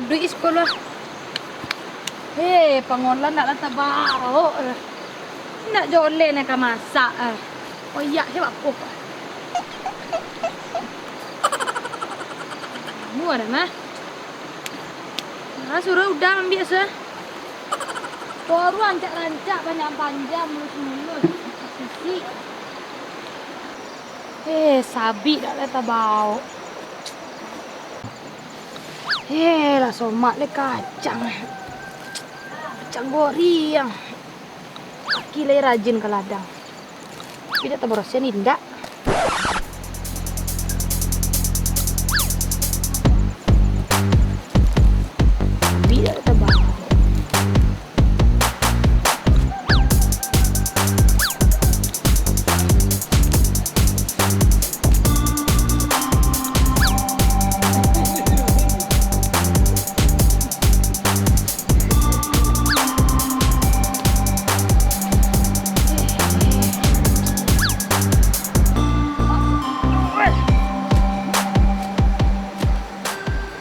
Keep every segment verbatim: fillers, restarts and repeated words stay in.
Duit sikolah. Heh, pangolan ndak lah tabaok lah. Ndak joleh nak ka masak ah. Oyak se bapo. Mua dah mah. Nah, suruh udah ambiak se. Baru rancak-rancak, panjang-panjang, mulus-mulus. Sisik. Eh, sabik dak lah tabaok. Eh, lah somak le kacang. Kacang goreng. Aki lai rajin ka ladang. Tapi dak tabarasian indak. Tapi dak tabaok.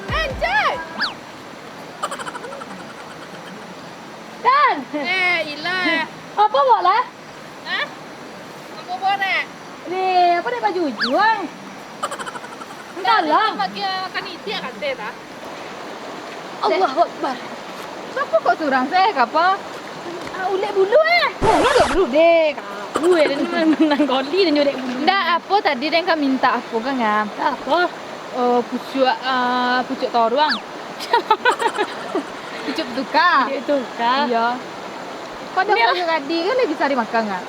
Anjay! Dan! Eh, ilah. Apo buek lah? Hah? Apo buek, Rek? Ni, apo dek baju ujuang? Entahlah. Bagi, ah, kan itiak kate, dah. Allahu Akbar. Siapo kok surang, se, kapa? Ah, ulek bulu, eh. Oh, ulek bulu, dek. Kau, eh, dan nan goli dan ulek bulu. Ndak, apo tadi den ka minta apo, kan, ngam? Apo? Oh, pucuak, ah, pucuak toruang. Pucuak tuka. Pucuak tuka. Iyo. Kau dah punya tadi kan, dah bisa dimakan, kan?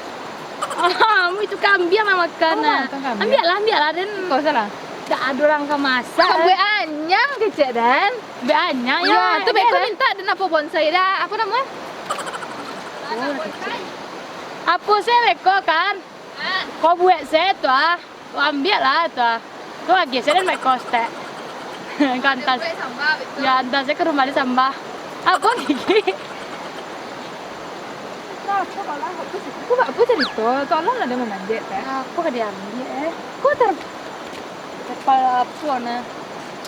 Ah, mu itu kambing lah makan, oh, nah. Makan kambing. Ambiak lah, ambiak lah, den. Kau salah. Dak ado urang ka masak. Kau buek anyam kecek, den. Buek anyam, yo, tu beko minta den apo bonsai dah. Apo namo? Apo se beko kan? Kau buek se tu ah. Kau ambiak lah tu ah. Tu lagi se den beko stek. Kau antas. Yo, antas se ka rumah di sambah. Apo gigi? Nah, apo kalau aku, aku, aku cerito, tolong lah den mamanjek, teh. Apo ka diambiak, eh? Kau ter-, Kepala apo, nah?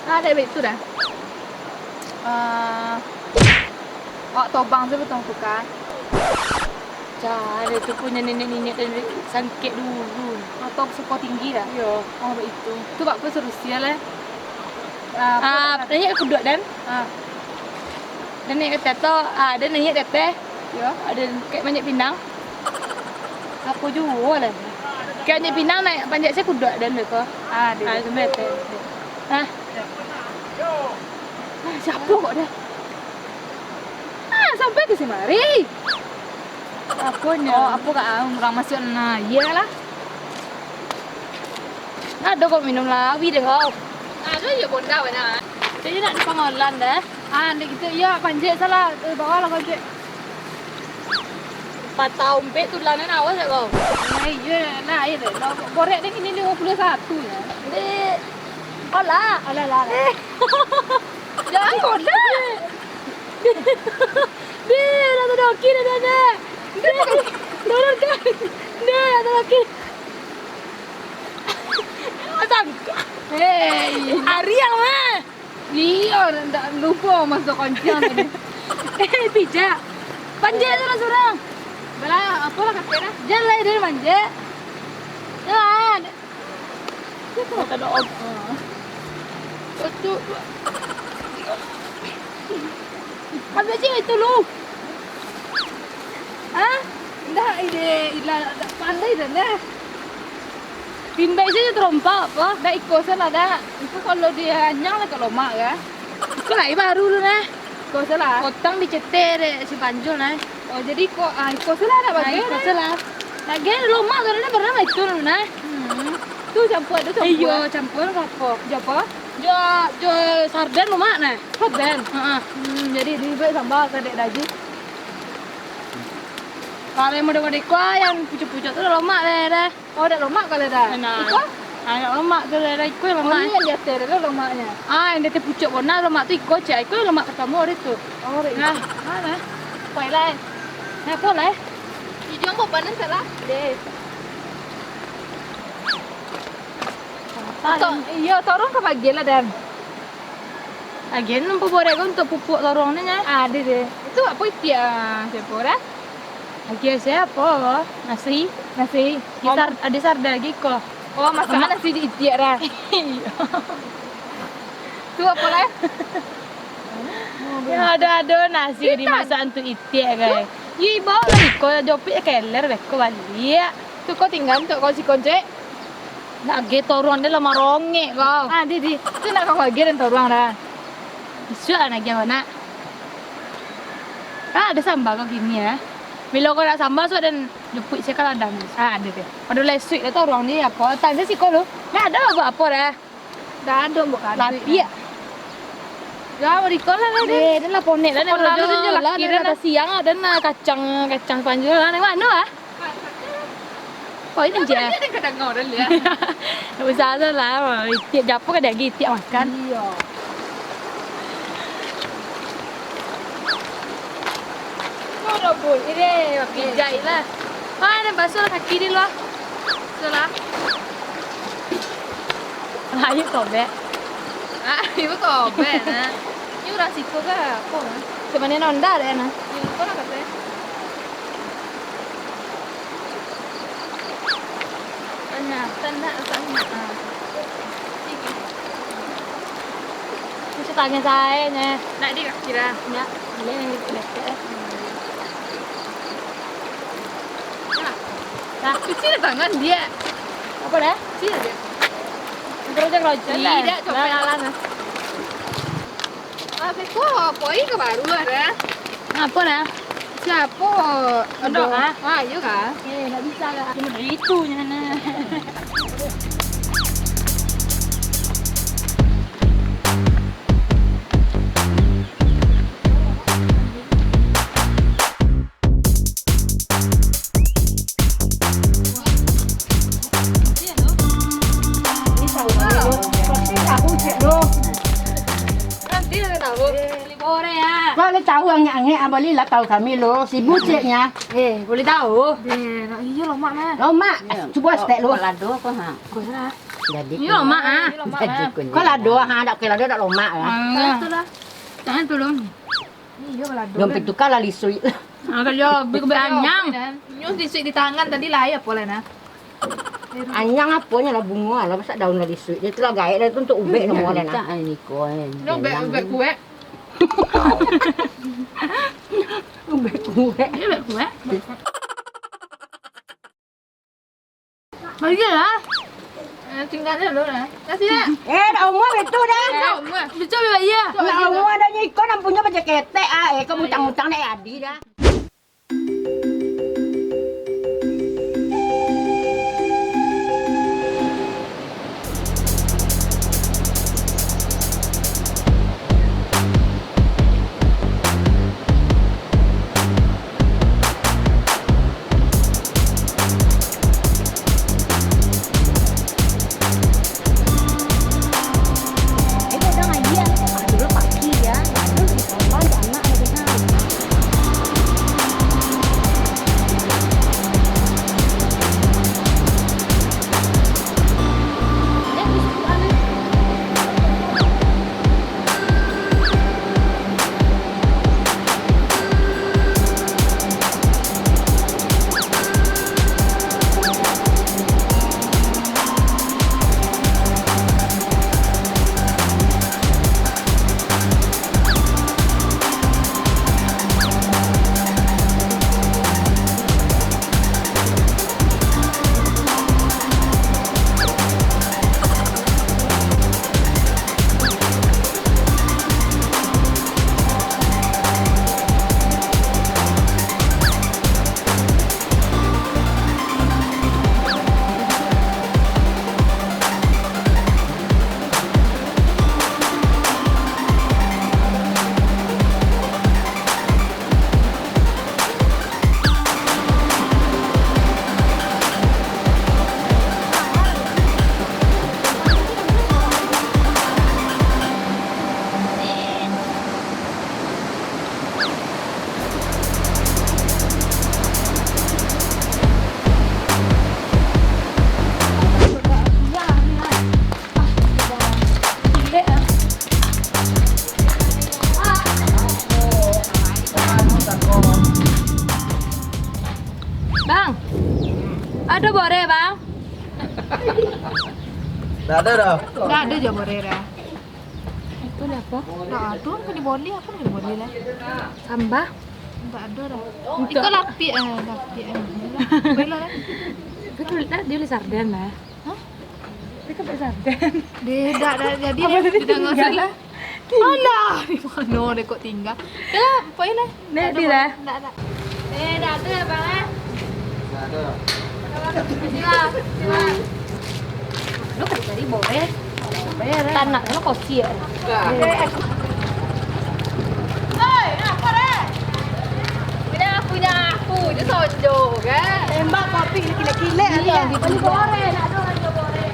Ah, dek baitu dah. Ah, awak tobang tu, batong tu kan. Cari tu punyo nenek-nenek dari sangkek dulu. Atau suko tinggi dah? Iyo. Oh, baitu. Tu bak peserusia lah. Ah, ah, apo tak naiak ka kuduak, dan? Ah. Dan naiak ka ateh tu, ah, dan naiak ka ateh. Yo. Ado kayak manjek pinang. Apo juo lah. Kayak manjek pinang naiak panjat se kuduak dan beko. Ah, deh. Ah, sampai ateh. Ah. Ah, siapo kok dah? Ah, sampai ka simari. Aponyo? Oh, apo kak, ah, urang masuak nah. Iyolah. Ado kok minum lah, awi deh kau. Ado je bonda banyak. Jadi nak di pangolan dah. Ah, ndak gitu. Iyo, panjek salah. Eh, bawah lah panjek. Patah umpek tulangan awas ya kau. Eh, iyo, nah, iyo deh. Nah, gorek deh ini lima puluh satu ya. Dek. Alah. Alah, alah, alah. Eh. Jangan kau dah. Dek, dah tadoki dah, dek. Dek, turun kan. Dek, dah tadoki. Asam. Hei. Ariang mah. Iyo, ndak lupo masuk koncang tadi. Eh, pijak. Panjek tu lah surang. Bala, apo lah kata dah? Jan lah, dia manjek. Jan. Kata doa. Betul. Ambil je itu lu. Hah? Ndak, ide, ila, ndak pandai dah, nah. Pindai saja terompak apa? Ndak, iko salah, dak. Iko kalau dia anyang lah, kalau mak, kan? Iko lai baru lu, nah. Iko salah. Otang dicete dek si Panjul, nah. Oh, jadi iko, ah, iko salah, dak bagus, iko nah. Salah. Lagi lomak karena pernah itu, nah. Hmm. Tu campur, tu campur. Iyo, campur apa? Jo apa? Jo, jo sarden lomak, nah. Sarden? Heeh. Hmm, jadi dibuek sambal ka dek Daji. Kalau yang model-model iko, yang pucuk-pucuk tu lomak deh, deh. Oh, dak lomak kalau dah. Nah. Iko? Ah, dak lomak tu lah, iko yang lomak. Oh, ini yang di atas tu lomaknya. Ah, yang di atas pucuk bona lomak tu iko, cak. Iko yang lomak pertama hari tu. Oh, hari nah. Mana? Koi lah. Nah, apa lah? Ijang kau panas salah. Deh. Atau, iyo, turun ka pagi lah, Dan. Agiah nampak borek ko untuak pupuak toruang ni, nyo. Ado deh. Itu apo itiak, ah, siapo dah? Agiah siapo? Nasi. Nasi. Gisar, ado sarden lagi ko. Oh, masak nasi di itiak dah. Iyo. Tu apo lah? Yo, ado-ado nasi dimasak untuak itiak, guys. Yo, ibo lah iko, jopik keler beko baliak. Tu ko tingga untuak ko siko, Cek. Lagi toruang dia lah marongek kau. Ah, di, di. Tu nak kau bagi dan toruang dah. Isuak lah nagih kau nak. Kan ado samba kau kini, yo. Bilo kau nak samba, suah dan jupuik sia ka ladang. Ah, ado deh. Pado lesuik dah toruang ni apo. Tanya siko lu. Nak ado buek apo dah? Dah ado buek kado. Lapiak. Yo, bariko lah, lah, deh. Eh, dah lah ponek lah, dah lah, dah lah, dah lah, dah siang lah, dah lah kacang, kacang panjul lah. Nang mano ah? Kau ini je. Apa dia kadang kau dah lihat? Tak usah tu lah. Itiak japo kan lagi, itiak makan. Iyo. Kau dah bun. Ini, pijai lah. Ah, dah basuh lah kaki dia lah. Basuh lah. Ayo, tobek. Ah, ibu tobek, nah. Ini urang siko ka apo, nah? Cuma ni nonda deh, nah. Ini kau nak kata? Tanya, tanda, tanda. Ah. Cuci tangan sae, nyo. Nak di kaki dah. Nyo, boleh yang lepek, eh. Nah. Nah. Cuci dah tangan, dia. Apo dah? Cuci dah, dia. Keroja-keroja lah. Tidak, copot. Lah, lah, lah, nah. Ah, beko, koi ka baru lah, dah. Apo dah? Siapo? Aduh. Ah, iyo kah? Eh, ndak bisa kah? Cuma dari itu nyo, nah. Nanti lah tahu. Beli boreh, ah. Kalau tahu angek-angek, ah, balilah tahu kami lo. Sibuk ceknya. Eh, boleh tahu. Eh, nak iyo lomak, mah. Lomak. Iyo. Cubo setek lo. Kok lado ko, ha? Kok salah? Jadi iyo, Mak, ah. Jadi kunyit. Kok lado, ha, dak ke lado, dak lomak, ah. Ah. Tahan tu lah. Tahan tu, Long. Iyo, lado. Dompet kan. Tukar lah lisuik. Ah, kalau beli, beli anyang. Nyo lisuik di tangan tadi lah, apo lah, nah. Anyang aponyo lah, bungo lah, masak daun lah lisuik. Dia tu lah gaek dah tu untuk ubek namo lah, nah. Minta ai niko, eh. Nyo ubek, ubek kuek. Ubek kuek. Dia ubek kuek. Bagilah. Eh, tinggal dulu lah. Kasih lah. Eh, dah umur itu dah. Eh, dah umur. Betul, Beb, iya. Dah umur dah ni, kau nampunyo baca ketek, ah. Eh, kau mutang-mutang nak adi dah. Bang, ado boreh, Bang? Ndak ado doh. Ndak ado jo boreh doh. Itu lah apo? Ndak ado, apo diboleh, apo diboleh lah. Samba? Ndak ado doh. Iko lapiak, eh, lapiak, eh. Boleh lah. Betul, ndak, dia beli sarden lah. Hah? Dia kan beli sarden. Dia ndak, ndak jadi. Apo dia tadi? Alah, di mano dia kok tingga? Dah, pokoknyo lah. Ndak ado, ndak ado. Eh, ndak ado, Bang, eh. Ndak ado. Sini lah, sini lah. Lu kan tadi boreh. Boreh, eh. Tanak lu kok sia. Hei, apo, eh? Punya aku, punya aku. Dia sonjo, kan? Tembak kopi, kilek-kilek. Iya, gitu. Beli boreh, ndak ado, ndak ado boreh.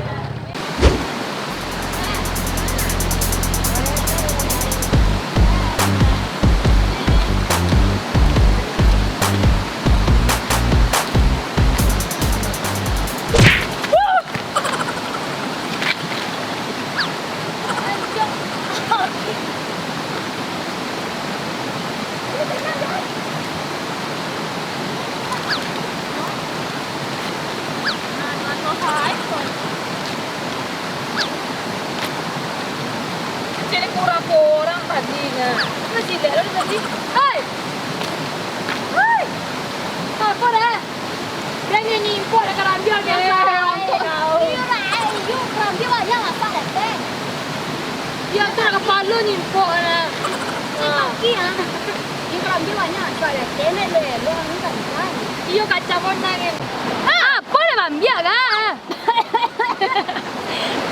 Cek kurang urang tadi nyo. Masih lek lah tadi. Hai! Hai! Apo dah? Dia nyo nyimpok dah karambia biaso. Eh, untuak kau. Iyo lah, eh, iyo karambia banyak masak leteh. Iyo tu dah kapalo nyimpok dah. Ni kaki ah. Ni karambia banyak masak leteh, nek lelo ni kan. Iyo kacau konang kan. Ah, apo lah bambiak kah?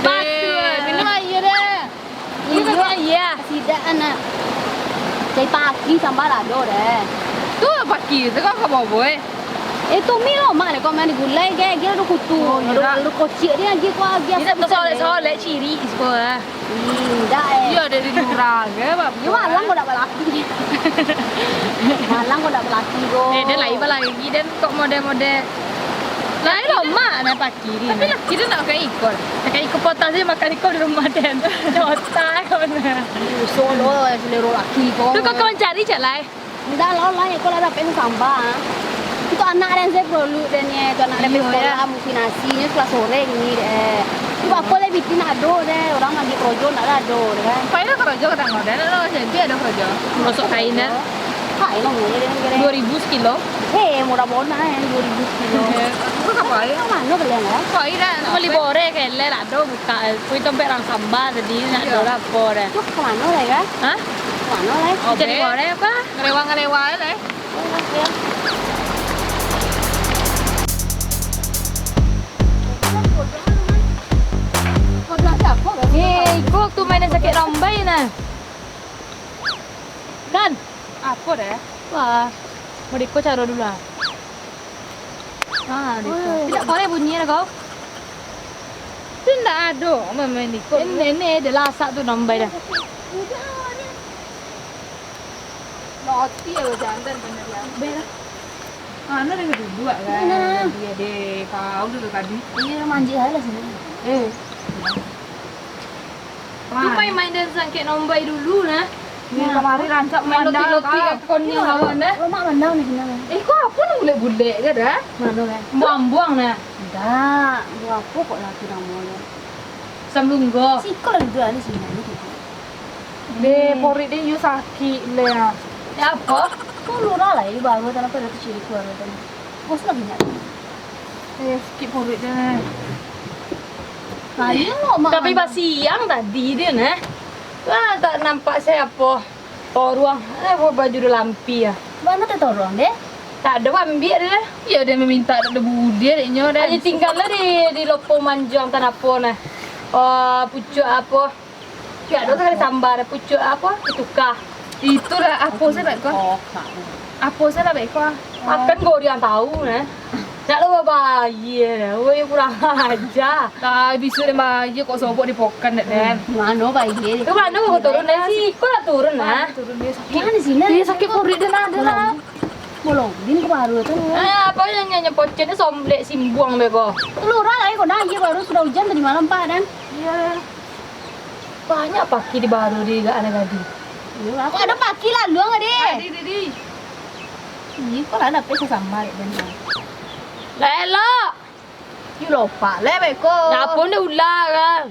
Batua. Eh, minum aia deh. Iyo, iyo. Sidak anak. Cari paki sambal ado deh. Tu paki tu kan ka bawah, boy. Eh, tu mi lo, mak, kau main di gulai, ge, ge, ado kutu. Oh, iyo dah. Ado kocik dia, ge, kau, ge. Indak tasolek-solek, ciri, siko, ah. Indak, eh. Iyo, dari lurah, ge, bapak. Iyo, malang kau dak balaki. Malang kau dak balaki, kau. Eh, dia lain balaki, dan kok mode-mode. Lain lo, mak, nah, paki. Kiri. Tapi lah, kiri nak pakai ikor. Pakai ikor potas je, makan ikor di rumah den. Otak kau nah. Solo, selero laki kau. Tu kau kawan cari cak lai. Ndak lah, lah, ikor lah dapek sambal. Itu anak den saya perlu den ye, itu anak den. Iyo, sekolah, ya. Mungkin nasi, nyo sekolah sore gini deh. Itu apa lah bikin ado deh, orang lagi kerojo ndak ado deh kan. Pai lah kerojo kadang ado, ado jadi ado kerojo. Gosok kain dah. Kain lah, murah deh, kira. Dua ribu sekilo. Eh, murah bona, eh, dua ribu sekilo. Eh, itu apa, ya? Mano beli, ya? Kok ida nak beli boreh, kelek lah, ado buka, eh, kui tompek rang sambal tadi, nak. Iyo. Ado lah, apo deh. Itu ka mano lah, ya? Hah? Ka mano lah, ya? Jadi boreh apa? Ngelewa-ngelewa lah, eh. Oh, ya. Eh, iko waktu main sakik rombai, nah. Dan. Apo deh? Wah, mau diko caro dulu lah. Ah, diko. Woi. Tidak boleh bunyi lah kau. Itu ndak ado, main-main diko. Ini, ini adalah asak tu nambai dah. Roti ya, jantan bener ya. Beh lah. Anu dah duduk kan. Mana? Dia deh, kau dulu tadi. Iya, manjik aja lah sini. Eh. Tu main-main dan sangkek nombai dulu nah. Ni kamari rancak main mandang, loti-loti ah. Akon ni lawan nah. Lemak mandang di sini. Eh, kok apa nak bulek-bulek ke dah? Mana kan? Buang-buang nah. Ndak, buang apa kok lagi namonyo? Samlunggo. Siko lah duduk di sini ni gitu. Deh, porik deh, yo sakik leh. Ya apa? Kok lurah lah, ini baru tanah pada kecil keluar tadi. Bos lagi nyak. Eh, sakik porik deh. Nah, ini lo, Mak. Tapi pas siang tadi deh nah. Lah tak nampak siapa. Toruang, eh, baju dah lampi ah. Mano teh toruang deh? Tak ado, ambiak deh lah. Iyo, dia meminta tak ado budi dek nyo deh. Aja tinggal lah di, di lopo manjuang tanah po nah. Oh, pucuk apo? Tidak ado sakali sambar, pucuk apo? Ditukar. Itulah apo sih, Bek, ko? Oh, tak. Apo sih lah, Bek, ko? Akan kau dia tahu nah. Nak lo bayar, woi kurang aja. Tak bisa deh bayar kok sobok di pokan dek den. Mano bayar? Tu mano kau turun deh? Siko lah turun nah. Turun dia sakit. Mana sini? Dia sakit perut dia nak ada lah. Bolong, din ke baru tu. Ah, apa yang nyanyi pocet ni somblek simbuang beko. Lurah lah kau dah, iya baru sudah hujan tadi malam, Pak, dan. Iya. Banyak paki di baru di gak ada gadi. Iya, aku ada paki lalu nggak deh? Di, di, di. Iya, kok lah dapet sesama dek den. Lah elok. Yo lopak leh beko. Lah apo ndak ulah kan?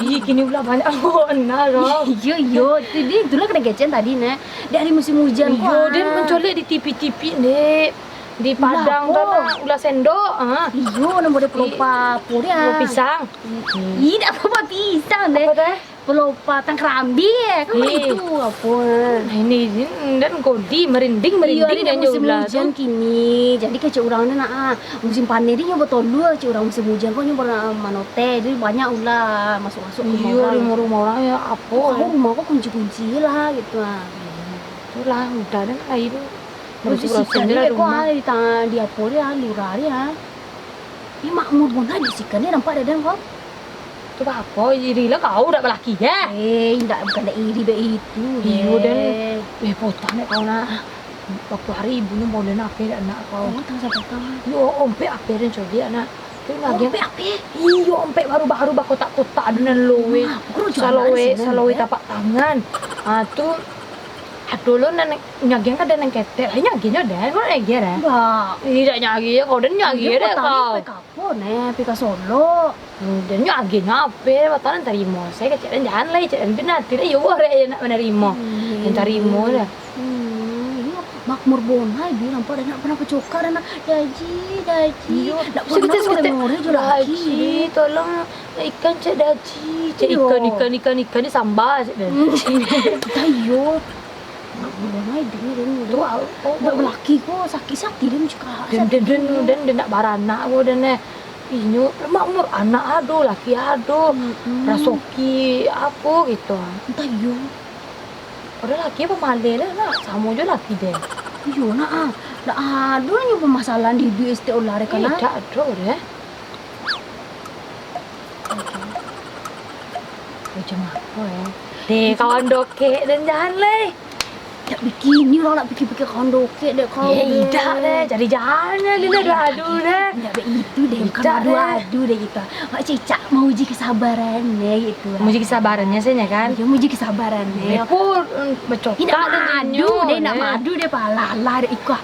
Ih, kini ulah banyak bana kan. Iyo, iyo. Tadi itulah kena kecen tadi, Nek. Dari musim hujan ko. Iyo, den mancolek di tipi-tipi, Dek. Di Padang tu lah, ulah sendok, ha. Iyo, namo dia pelopa apo dia? Buah pisang. Ih, dak apo-apo pisang, Dek. Apo teh? Pelopa tang kerambi, eh. Kan itu apo, eh? Nah, ini, ini, dan godi, merinding, merinding. Iyo, ari dah musim hujan kini. Jadi kecek urang ni nak, ah, musim paneh ni nyo batolua, kecek urang musim hujan ko nyo ba-, manoteh. Jadi banyak ulah masuk-masuk ka rumah urang. Iyo, rumah-rumah urang yo apo. Kalau rumah ko kunci-kunci lah gitu, ah. Itulah, udah dah lah itu. Terus di sikan ni ko, ah, di ta-, di apo dia, ah, lurah dia, ah. Ih, makmur bana di sikan ni nampak dadan ko. Tu baapo, iri lah kau dak balaki, eh? Eh, indak, bukan dak iri baitu, iyo, den. Eh, potang dek kau nak. Waktu hari ibunyo boleh nak, ape dak nak kau? Oh, tang sabatang. Yo, ompek ape den codiak nak. Tu lagi ompek ape? Iyo, ompek baru-baru bakotak-kotak tu nan loe. Saloe, saloe tapak tangan. Ah, tu ado lo nan nyagian ka den nan ketek. Ai, nyagiannyo den, bukan nyagian den. Dak. Ih, dak nyagian kau, den nyagian dek kau. Ko neh, pai ka Solok. Hmm, den nyo agiahnyo ape, batang nan tarimo. Sayo kecek den, jan lai, cek den, pina ati den, iyo, buliah nak manarimo. Hmm. Den tarimo lah. Hmm, iyo, makmur bonai, bi nampak den nak pernah bacokak, den nak, "Daji, Daji." Iyo. Ndak pernah ngoreh-ngoreh jo laki. "Daji, tolong ikan, cek Daji." Cek ikan, ikan, ikan, ikan ni samba, cek den. Hmm. Iyo. Nak bunuh ai diri den. Tu, au, au, ndak au. Balaki ko, sakik ati den cakak. Den, den, den, den, den ndak baranak ko den, eh. Inyo lah makmur, anak ado, laki ado. Mm-mm. Rasoki apo gitu. Entah iyo. Padahal laki pamaleh lah, nak. Samo jo laki den. Iyo, nak, ah. Ndak ado nyo permasalahan di duit setiap ulah dek, eh, nak. Dak ado deh. Macam apo, eh? Deh, kawan dokek den jan lai. Dak pikia, ni urang nak pikia-pikia kawan dokek dek kau. Eh, deh. Idak deh, jadi jan lai lah adu-adu deh. Indak baitu deh, bukan adu-adu deh gitu. Mak cicak mauji kesabaran deh gitu. Mauji kesabarannyo sajo kan? Iyo, mauji kesabaran deh. Beko, mm, bacokak deh. Indak madu deh, indak madu deh, palalah deh, iko.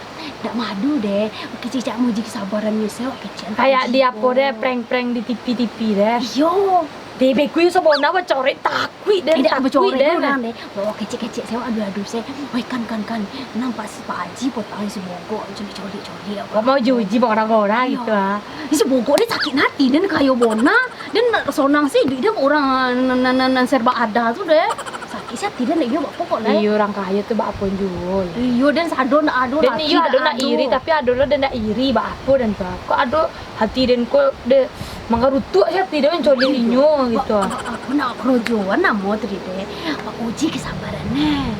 Ndak madu deh, kecek cak mauji kesabaran nyo, sewak kecek. Kayak di apo deh, prank-prank di T V-T V deh. Iyo. Di beko yo sabana bacorek, takuik deh, takuik deh. Urang deh. Bawa kecek-kecek, sewak adu-adu, se. Oi, kan, kan, kan. Nampak si Pak Haji potang si Bogok, colik-colik-colik. Kok mau uji-uji barang-barang gitu, ah. Si Bogok ni sakik ati, den kayo bona. Den sonang se iduik den, urang nan, nan, nan, nan serba ada tu deh. Sakik se ati den, iyo, bak pokok lah. Iyo, urang kayo tu bak apo juo lah. Iyo, den sado ndak ado. Den iyo ado ndak iri, tapi ado lo den ndak iri, bak apo den tu. Kok ado ati den ko deh, manggarutuak se ati den mancoliak inyo gitu. Bak apo nak karojoan namo tadi deh? Bak uji kesabaran, eh.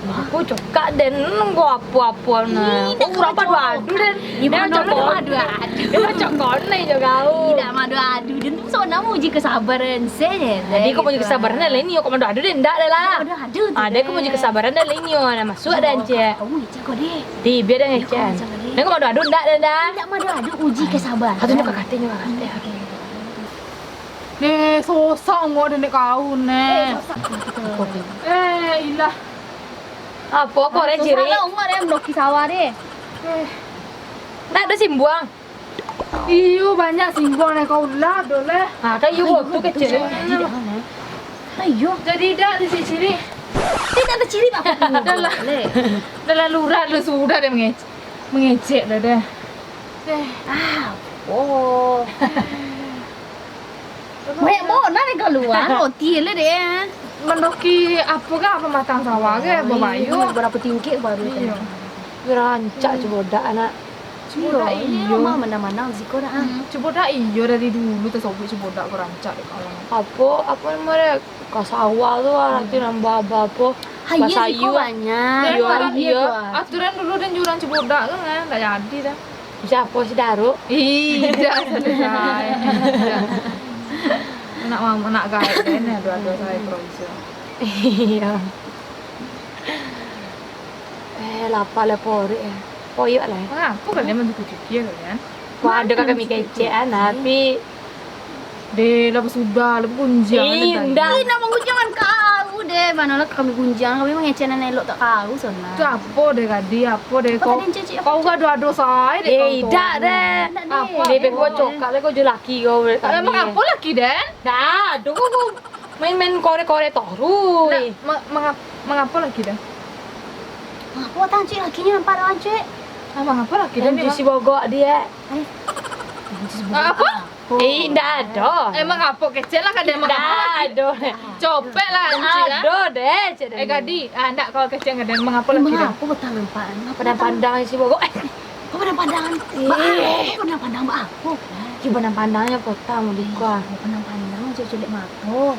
Aku cokak den, nunggu apo-apo nah. Ih, kok urang padu adu den. Ih, den cokak adu-adu. Den cokak den jo kau. Ih, dak madu adu den tu sonang uji kesabaran se. Jadi kau uji kesabaran dah lain nyo, kau madu adu den ndak dah lah. Dak madu adu tu. Ah, den kau uji kesabaran dah lain nyo, nah masuak dah encik. Kau ngecek kau deh. Di bia dah ngecek. Den kau madu adu ndak dah dah. Dak madu adu, uji kesabaran. Kau tunjuk ka katonyo, ka katonyo. Neh, sosak ngok den dek kau neh. Eh, sosak. Eh, ilah. Apo kau, Ren, ciri? Susah lah, Umar, Ren, bloki sawah deh. Eh. Ndak ado simbuang. Iyo, banyak simbuang deh kau lah, doh lah. Ha, kan iyo, tu kecil. Ayo. Jadi dak di ciri. Tidak ada ciri apa-apa. Dah lah. Dah lah, lurah lu sudah deh mengecek. Mengecek dah deh. Deh. Ah, oh. Banyak bona ni kalua, roti lah deh. Mandoki apo kah, pematang sawah kah, babayu? Berapa tingkik baru? Iyo. Rancak cubodak anak. Cubodak iyo. Mah manang-manang siko dah. Hmm, cubodak iyo dari dulu tasobik cubodak ko rancak dek kawan. Apo, apo namo dia? Ka sawah tu lah, nanti nambah apo? Sayur siko banyak. Iyo, iyo. Aturan dulu dan jurang cubodak tu kan, tak jadi dah. Siapo si Daruk? Ih, dah, sudah. Anak mama, anak gaek kan, aduh, aduh, saya proviso. Iya. Eh, lapar lah, porik ya. Poyok lah. Wah, aku kan emang cukup cuci ya, kan? Wah, ada kakak mi kecek, ah, tapi deh, lah sudah, lah gunjang. Ih, ndak. Ih, nak menggunjang kau. Deh, mano lah kami gunjiang, kami mangecek nan elok tak kau, Sona. Tu apo deh, Gadi? Apo deh? Apo kau, tadi, Encik? Kau gaduah-gaduah sae deh. Eh, kau tu. Idak deh. Idak deh. Apo? Deh, beko cokak lah kau jo laki kau. Emang apo laki den? Dah, aduh, kau main-main korek-korek toruih. Nak, ma-, mangap-, mangapo laki den? Mangapo tang, Cik? Lakinyo nampak doh, Cik. Ah, mangapo laki den ni, si bogok dia? Eh. Apo? Eh, indak ado. Emang apo kecek lah, kada emang apo laki? Indak ado. Copek lah, Encik lah. Ado deh, cek. Eh, Gadi. Ah, indak, kalau kecek kada emang apo laki den? Mangapo batang nampak? Padang pandang si bogok. Eh. Kau pandang-pandang. Eh. Baapo pandang-pandang? Baapo? Yo, pandang-pandangnyo potang, Dik. Kau pandang-pandang, cek-cek mato.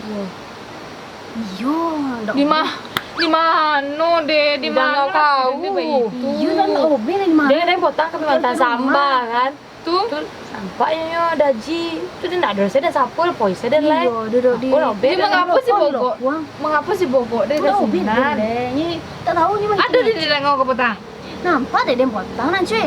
Iyo, ndak. Di ma-, di mano deh? Di mano kau? Iyo, nan obeh di mano? Deh, deh, potang kami mantan samba, kan? Tu? Tu, nampaknyo daji. Tu deh, ndak ado, sadan sapo, poi sadan lai. Iyo, duduk di. Apo lah, obeh. Mangapo si bogok? Mangapo si bogok deh? Ndak obeh deh. Ni tak tahu ni. Ado deh, didanga ka potang. Nampak dek den potang nan, cuy.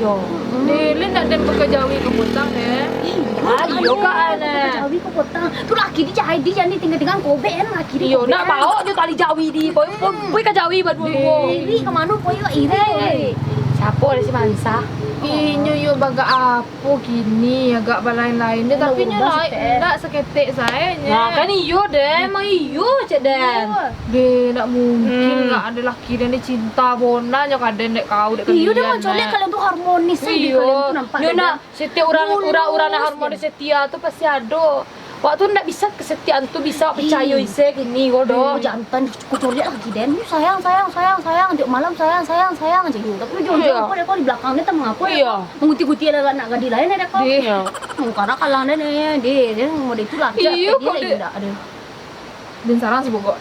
Yo. Mm-mm. Deh, lai ndak den bakajawi ka potang, deh. Iyo, ah, iyo, Kak, aneh. Bakajawi ka potang. Tu laki di jahai di, jan di tingga-tingga kobek, kan, laki di. Iyo, kobek, nak kan. Baok jo tali jawi di, poi, poi, poi ka jawi baduo-duo. Iri ka mano, poi, kok iri, kobek. Siapo deh si Mansah? Inyo yo bagak apo kini, agak balain-lain deh, tapi nyo lain, ndak saketek sae nyo. Nah, kan iyo deh, emang iyo, cek den. Iyo. Deh, ndak mungkin ndak ado laki den deh cinta bona nyo ka den dek kau, dek kalian. Iyo, dah mancolek kalian tu harmonis aja kalian tu nampak. Iyo. Nyo nak setiap urang, urang-urang nak harmonis setia tu pasti ado. Wak tu ndak bisa kesetiaan tu bisa picayo ise kini ko doh. Jantan kucoliak lagi den. Sayang, sayang, sayang, sayang. Tiap malam sayang, sayang, sayang aja. Tapi ujung-ujung apo dek kau di belakang ni tak mengapa dek kau. Mengutih-utih lah nak gadih lain dek kau. Mungkara kalang den, eh, deh, deh, model itu lah. Iyo, kok dek den sarang si bogok.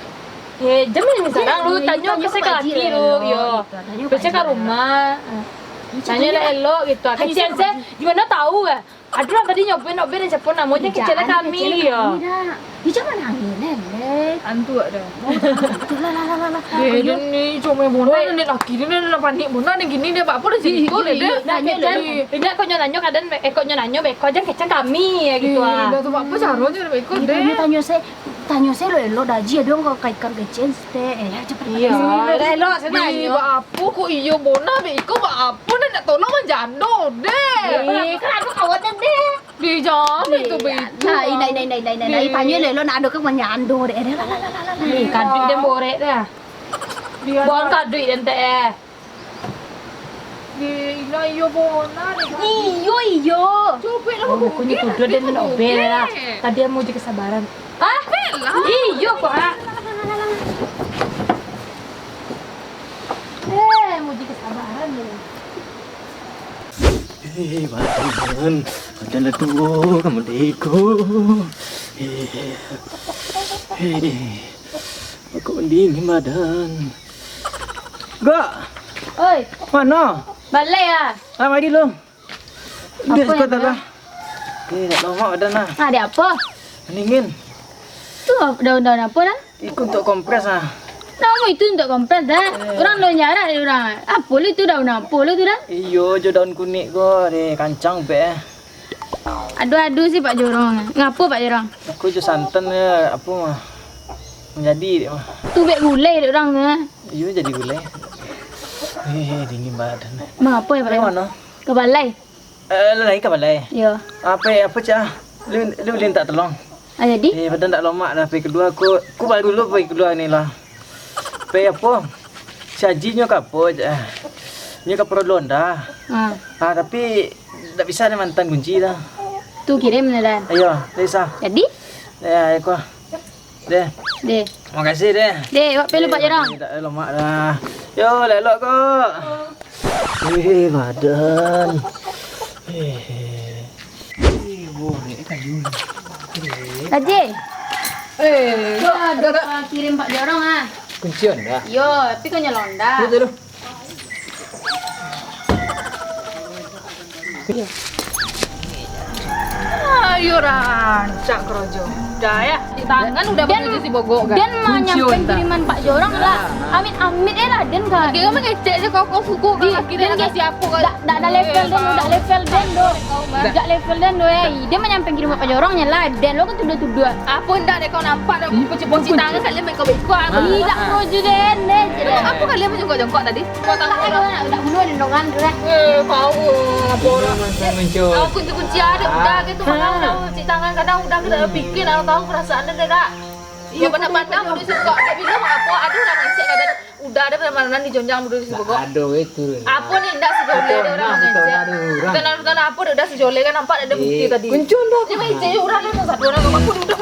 Eh, jangan sarang lu, tanyo ke laki lu, yo. Biaso ka rumah. Tanyo lah elok gitu. Kecek se, gimana tahu, eh? Aduh, lah tadi nyobain, nyobain, siapo namonyo, kecek lah kami, yo. Ih, jangan nangis, Neng. Hantu ado. Lah, lah, lah, lah, lah. Eh, den ni comel bona, den laki den ni lah panik bona, den kini den baapo den cerito deh, deh. Nah, kecek, indak kok nyo nanyo kaden, eh, kok nyo nanyo beko jan kecek kami, yo, gitu ah. Dah tu baapo caronyo beko deh. Tanyo, tanyo se, tanyo se lo elok dah, Ji, ado ndak kaikan kecek. Teh, eh, cepat. Iyo, dah elok, senang. Ih, baapo kok iyo bona, beko baapo nak, nak tolong manjando deh. Eh, kan ado kawan deh. Di jam itu, begitu. Nah, inai, inai, inai, inai, inai. Tanyo lo, lo nak ado kan manjando deh. Lah, lah, lah, lah, lah. Ih, kaduik den borek dah. Buang kaduik den teh. Di, lah iyo bona deh. Iyo, iyo. Copek lah. Oh, bukunyo tuduah den nak obel lah. Tadi amuah uji kesabaran. Ah? Iyo, kok, ah. Eh, muji kesabaran lu. Eh, badan, badan dah tuo, kamu deko. Eh, eh, aku mendingin badan. Gak. Oi. Mano? Balai ah. Ah, mari lu. Apo yang sakolah? Eh, nak lomak badan lah. Ah, ado apo? Dingin. Tu daun-daun apo dah? Iko untuak kompres ah. Namo itu untuak kompres dah? Eh. Urang daun jarak dek urang. Apo lu itu, daun apo lu tu dah? Iyo, jo daun kunik ko, deh, kancang bek eh. Ado-ado si Pak Jorong. Ngapo Pak Jorong? Aku jo santan je, apo mah. Manjadi dek mah. Tu bek gulai dek urang tu ah. Iyo, jadi gulai. Eh, dingin badan. Mangapo yo, Pak Jorong? Mano? Ka balai. Eh, lai ka balai? Iyo. Apo, apo, Cak? Lu, lu, lu mintak tolong. Ah, jadi? Eh, badan ndak lomak dah, pai kalua. Ku, ku baru lu pai kalua ni lah. Pai apo? Si Haji nyo ka apo, Cak? Nyo ka Prodlonda. Ah. Ah, tapi ndak bisa dah mantan kunci dah. Tu kirim dah, Dan. Iyo, ndak bisa. Jadi? Ya, ya, ku. Deh. Deh. Makasih, deh. Deh, wak pelu, Pak Jorong. Eh, tak lomak dah. Yo, lelok kok. Eh, badan. Eh. Haji. Eh, ado, ah, kirim Pak Jorong ah. Kuncian dah. Yo, tapi kok nyelonda. Betul tu. Ayo rancak karajo. Dah ya, di tangan udah baju si bogok kan. Dan manyampai kiriman Pak Jorong lah. Amit-amit eh lah, den kan. Dia kan mangecek je kau, kau suko kan. Ih, laki den den kasih apo kan? Dak, dak, dak level den, dak level den doh. Dak level den doh, eh. Dia manyampaikan kirim ka jorong nyo lah, den lo kan tuduah-tuduah. Apo ndak dek kau nampak dah, ih, kunci-kunci tangan kalian main kau beko. Ih, dak pro je den, den je den. Emang apo kalian menjongkok-jongkok tadi? Kau tahu dak, dak bunuh den dongan tu lah. Eh, kau, apo lah. Kau kunci-kunci ado udah gitu, malah udah kunci tangan, kadang udah kita pikir, tahu perasaan den dak? Iyo, pandai-pandai mudo siko. Dek bilo mangapo ado urang ngecek kadang udah ado pandai-pandai di jonjang mudo siko kok. Ado itu. Apo ni ndak sijoleh dek urang ngecek? Bukan ado, bukan apo dek udah sijoleh kan nampak ado bukti tadi. Kuncun dah. Ni mah ijek urang dah satu urang kok aku duduk.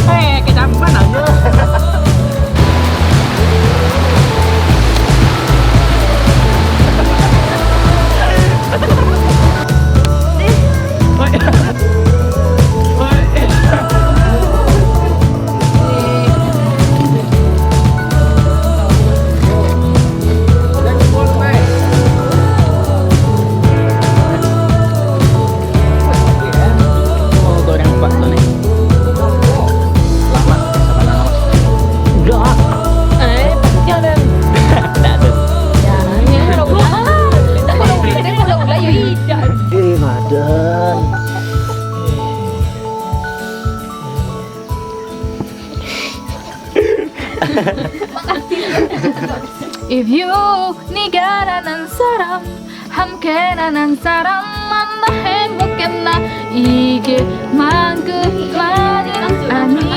Eh, kejampan aja. Eh, madan. If you nigara nan saram, ham kena nan saram, mandahe mukena, ige mangge mani ani.